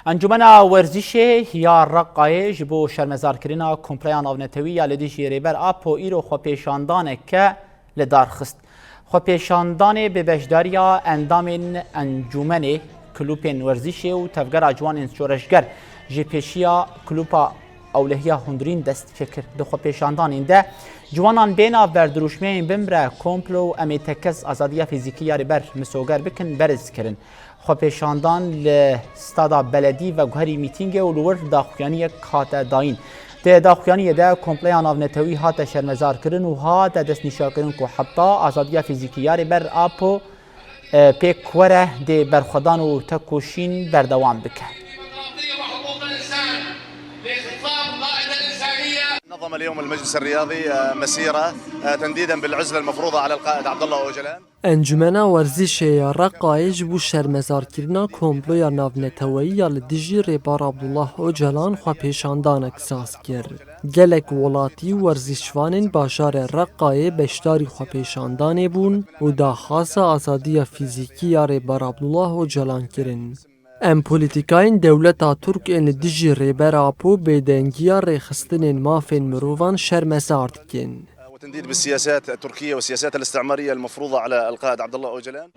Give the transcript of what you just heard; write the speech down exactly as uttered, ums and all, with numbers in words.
Encûmena Werzîşê ya Reqayê ji bo şermezarkirina kompleya navnetewî ya li dijî Rêber Apo îro xwepêşandaneke li dar xist. Xwepêşandanê bi beşdariya endamên encûmenê, klûpên werzîşê û tevgera ciwanên şoreşger ji pêşiya klûpa ewlehiya hundirîn dest pê kir. Di xwepêşandanên de ciwanan bê navber dirûşmeyên Bimre komplo û Em ê tekez azadiya fîzîkî ya Rêber misoger bikin berz kirin. Xwepêşandan li stada beledî veguherî mîtîngê û li wir daxuyaniyek hate dayîn. Di daxuyaniyê de kompleya navnetewî hate şermezarkirin û hate destnîşankirin ku heta azadiya fîzîkî ya Rêber Apo, e, pêk were dê berxwedan û tekoşîn berdewam bike. نظم اليوم المجلس الرياضي، آه، مسيرة، آه، تنديدا بالعزلة المفروضة على القائد عبد الله أوجلان. Encûmena Werzîşê ya Reqayê ji bo şermezarkirina komploya navneteweyî ya li dijî Rêber Abdullah Ocalan xwepêşandanek saz kir. Gelek welatî û werzîşvanên bajarê Reqayê beşdarî xwepêşandanê bûn û daxwaza azadiya fîzîkî ya Rêber Abdullah Ocalan kirin. Em polîtîkayên dewleta Tirk ên li dijî Rêber Apo bêdengiya rêxistinên mafên mirovan şermezar dikin. وتنديد بالسياسات التركية والسياسات الاستعمارية المفروضة على القائد عبد الله أوجلان.